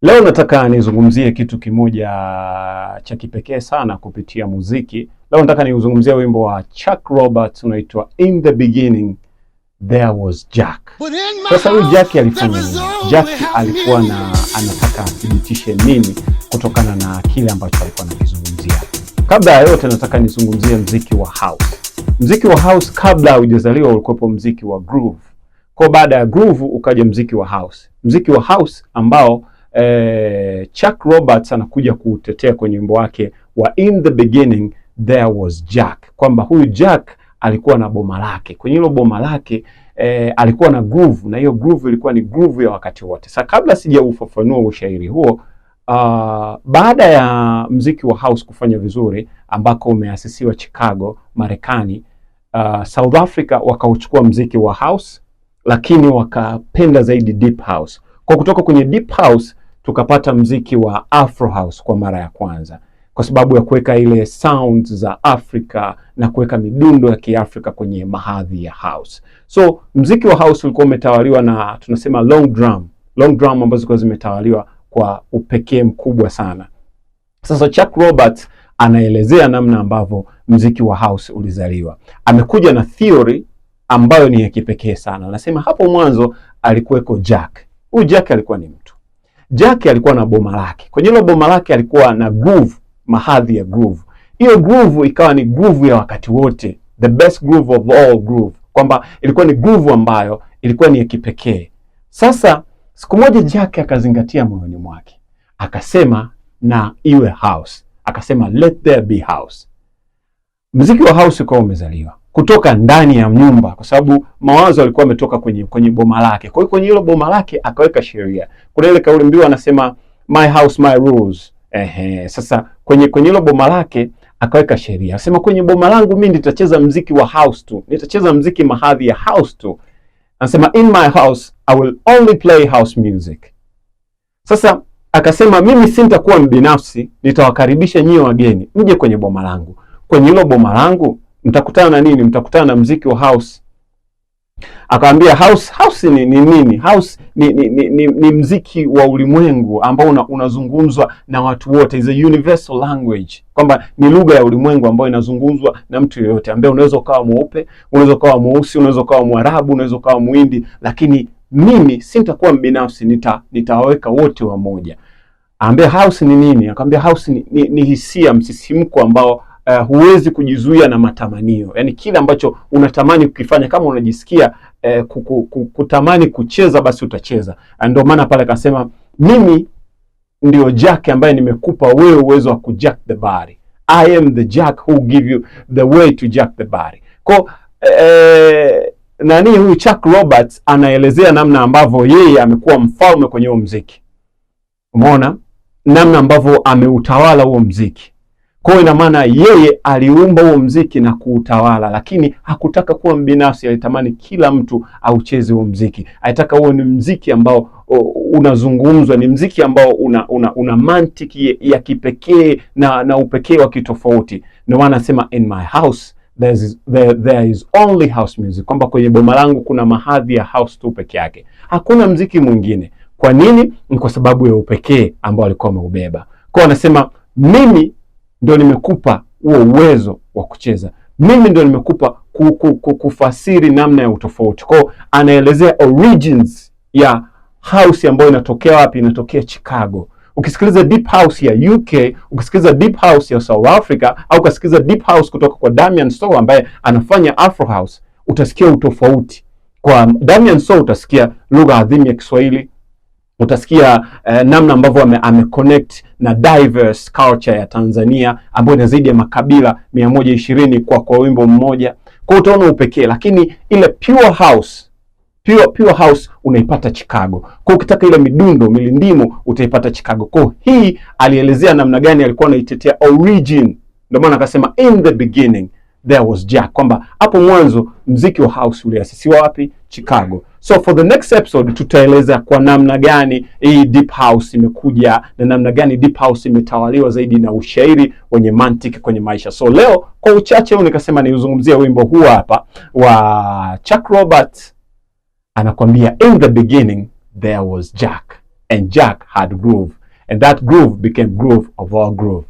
Leo nataka nizungumzie kitu kimoja cha kipekee sana kupitia muziki. Leo nataka niuzungumzie wimbo wa Chuck Roberts unaitwa In the Beginning There Was Jack. Sasa huyu Jack alifanya nini? Jack alikuwa na anataka athibitishe nini kutokana na kile ambacho alikuwa anakizungumzia? Kabla ya yote, nataka nizungumzie mziki wa house. Mziki wa house kabla haujazaliwa ulikuwepo mziki wa groove. Kwa baada ya groove ukaja mziki wa house. Mziki wa house ambao Chuck Roberts anakuja kuutetea kwenye wimbo wake wa In the Beginning There Was Jack, kwamba huyu Jack alikuwa na boma lake. Kwenye hilo boma lake alikuwa na groove, na hiyo groove ilikuwa ni groove ya wakati wote. Sasa kabla sijaufafanua ushairi huo, baada ya mziki wa house kufanya vizuri ambako umeasisiwa Chicago, Marekani, South Africa wakauchukua mziki wa house, lakini wakapenda zaidi deep house. Kwa kutoka kwenye deep house tukapata mziki wa afro house kwa mara ya kwanza, kwa sababu ya kuweka ile sounds za Afrika na kuweka midundo ya Kiafrika kwenye mahadhi ya house. So mziki wa house ulikuwa umetawaliwa na tunasema long drum, long drum ambazo zilikuwa zimetawaliwa kwa upekee mkubwa sana. Sasa Chuck Roberts anaelezea namna ambavyo mziki wa house ulizaliwa. Amekuja na theory ambayo ni ya kipekee sana. Anasema hapo mwanzo alikuweko Jack. Huyu Jack alikuwa ni mtu. Jack alikuwa na boma lake. Kwenye hilo boma lake alikuwa na groove, mahadhi ya groove. Hiyo groove ikawa ni groove ya wakati wote, the best groove of all groove, kwamba ilikuwa ni groove ambayo ilikuwa ni ya kipekee. Sasa siku moja Jack akazingatia moyoni mwake, akasema na iwe house, akasema let there be house. Mziki wa house ukawa umezaliwa kutoka ndani ya nyumba, kwa sababu mawazo alikuwa ametoka kwenye boma lake. Kwa hiyo kwenye hilo boma lake akaweka sheria. Kuna ile kauli mbiu anasema my house my rules. Ehe, sasa kwenye hilo boma lake akaweka sheria, akasema kwenye boma langu mimi nitacheza mziki wa house tu, nitacheza mziki mahadhi ya house tu. Anasema in my house I will only play house music. Sasa akasema mimi sintakuwa mbinafsi, nitawakaribisha nyie wageni mje kwenye boma langu. Kwenye hilo boma langu mtakutana na nini? Mtakutana na mziki wa house. Akamwambia house ni nini? House ni mziki wa ulimwengu ambao unazungumzwa na watu wote, is a universal language, kwamba ni lugha ya ulimwengu ambayo inazungumzwa na mtu yeyote, ambaye unaweza ukawa mweupe, unaweza ukawa mweusi, unaweza ukawa Mwarabu, unaweza ukawa Muhindi, lakini mimi sintakuwa mbinafsi, nitawaweka wote wamoja. Ambia house ni nini? Akamwambia house ni hisia, msisimko ambao huwezi kujizuia na matamanio, yaani kile ambacho unatamani kukifanya, kama unajisikia kutamani kucheza basi utacheza. Ndio maana pale akasema mimi ndio Jack ambaye nimekupa wewe uwezo wa kujack the body. I am the Jack who give you the way to jack the body. Kwa nani huyu Chuck Roberts anaelezea namna ambavyo yeye amekuwa mfalme kwenye huo mziki. Umeona namna ambavyo ameutawala huo mziki. Kwa hiyo ina maana yeye aliumba huo mziki na kuutawala, lakini hakutaka kuwa mbinafsi. Alitamani kila mtu aucheze huo mziki. Alitaka huo ni mziki ambao unazungumzwa, ni mziki ambao una mantiki ya kipekee na upekee wa kitofauti. Ndio maana anasema in my house there is only house music, kwamba kwenye boma langu kuna mahadhi ya house tu peke yake, hakuna mziki mwingine. Kwa nini? Ni kwa sababu ya upekee ambao alikuwa ameubeba. Kwa anasema mimi ndio nimekupa huo uwezo wa kucheza, mimi ndio nimekupa kufasiri namna ya utofauti. Kwao anaelezea origins ya house ambayo inatokea wapi? Inatokea Chicago. Ukisikiliza deep house ya UK, ukisikiliza deep house ya South Africa, au ukasikiliza deep house kutoka kwa Damian Soul ambaye anafanya Afro house, utasikia utofauti. Kwa Damian Soul utasikia lugha adhimu ya Kiswahili, utasikia namna ambavyo ame connect na diverse culture ya Tanzania ambayo ina zaidi ya makabila 120 kwa wimbo mmoja. Kwa utaona upekee, lakini ile pure house pure house unaipata Chicago. Kwa ukitaka ile midundo milindimo utaipata Chicago. Kwa hii alielezea namna gani alikuwa anaitetea origin, ndio maana akasema in the beginning there was Jack, kwamba hapo mwanzo mziki wa house uliasisiwa wapi? Chicago. So for the next episode tutaeleza kwa namna gani hii deep house imekuja na namna gani deep house imetawaliwa zaidi na ushairi wenye mantiki kwenye maisha. So leo kwa uchache huu nikasema niuzungumzie wimbo huu hapa wa Chuck Roberts, anakwambia in the beginning there was Jack. And Jack had groove. And that groove became groove of all groove.